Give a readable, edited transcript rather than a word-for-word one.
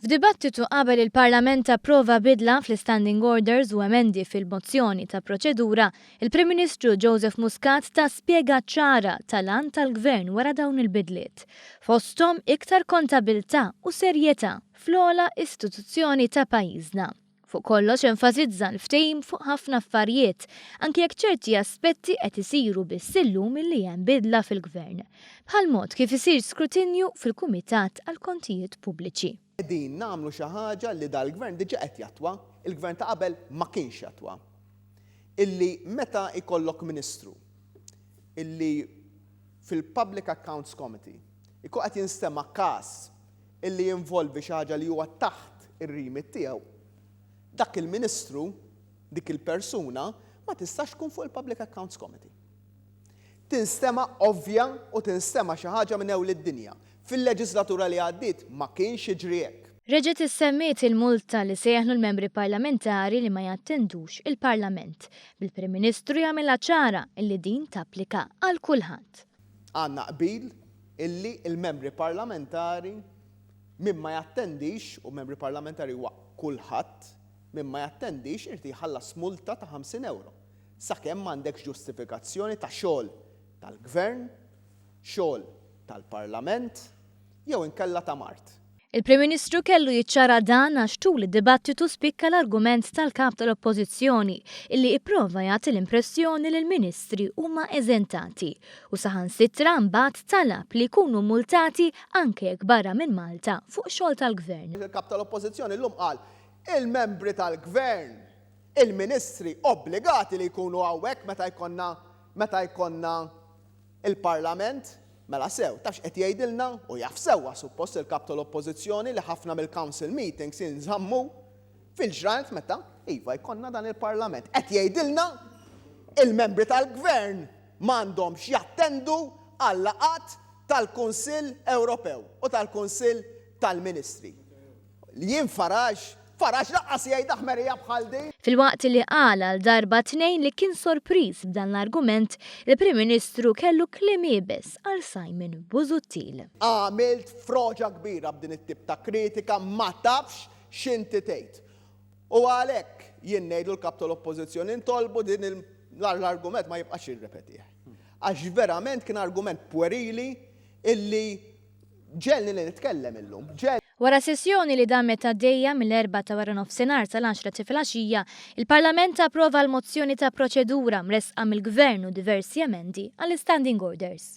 F'dibattitu qabel il-Parlament approva bidla fl-Istanding Orders u emendi fil-mozzjoni ta' proċedura, il-Prim Ministru Joseph Muscat ta spjega ċara tal-għan tal-Gvern wara dawn il-bidliet. Fosthom iktar kontabilità u serjetà fl-ogħla istituzzjoni ta' pajjiżna. Fuq kollox enfasizza l-ftehim fuq ħafna affarijiet, anki jekk ċerti aspetti qed isiru biss illum illi hemm bidla fil-Gvern. Bħall-mod kif isir skrutinju fil-Kumitat għall-Kontijiet Pubbliċi. Qegħdin nagħmlu xi ħaġa li dal-Gvern diġà qed jattwa, il-Gvern ta' qabel ma kienx jattwa. Illi meta jkollok Ministru illi fil-Public Accounts Committee jkun qed jinstema' każ illi jinvolvi xi ħaġa li huwa taħt ir-remit tiegħu, dak il-Ministru, dik il-persuna ma tistax tkun fuq il-Public Accounts Committee. Tinstema' ovvja u tinstema' xi ħaġa minn ewl id-dinja. Fil-leġislatura li għaddiet ma kienx jiġri hekk. Reġgħet issemmiet il-multa li se jeħlu l-membri parlamentari li ma jattendux il-Parlament, bil-Prim Ministru jagħmilha ċara illi din tapplika għal kulħadd. Għandna qbil illi l-membri parlamentari min ma jattendix, u membri parlamentari huwa kulħadd, min ma jattendix irid jħallas multa ta' 50 ewro, sakemm m'għandekx ġustifikazzjoni ta' xogħol tal-Gvern, xogħol tal-Parlament jew inkella ta' mard. Il-Prim Ministru kellu jiċċara dan għax tul id-dibattitu spikka l-argument tal-Kap tal-Oppożizzjoni illi ipprova jagħti l-impressjoni li l-Ministri huma eżentati u saħansitra mbagħad talab li jkunu multati anke jekk barra minn Malta fuq xogħol tal-Gvern. Il-Kap tal-Oppożizzjoni llum qal il-membri tal-Gvern, il-Ministri obbligati li jkunu hawnhekk meta jkollna meta jkollna Il-Parlament, mela sew, taf x'qed jgħidilna, u jaf sewwa suppost il-Kap tal-Oppożizzjoni li ħafna mill-Council meetings jinżammu fil-ġranet meta, iva, jkollna dan il-Parlament. Qed jgħidilna il-membri tal-Gvern m'għandhomx jattendu għal-laqgħat tal-Kunsill Ewropew u tal-Kunsill tal-Ministri. Jien Farage? Farage lanqas jgħidha ħmerija bħal din! Filwaqt li qal għal darba tnejn li kien sorpriż b'dan l-argument, il-Prim Ministru kellu kliem iebes għal Simon Busuttil. Għamilt froġa kbira b'din it-tip ta' kritika ma tafx x'inti tgħid. U għalhekk jien ngħid l-Kap tal-Oppożizzjoni ntolbu din l-argument ma jibqax jirrepetih. Għax verament kien argument puerili illi Ġegħelni li nitkellem illum. Ġegħelni. Wara sessjoni li damet għaddejja mill-erbgħa ta' waranofsinhar sal-għaxra ta' filgħaxija, il-Parlament approva l-mozzjoni ta' proċedura mressqa mill-Gvern u diversi emendi għall-Istanding Orders.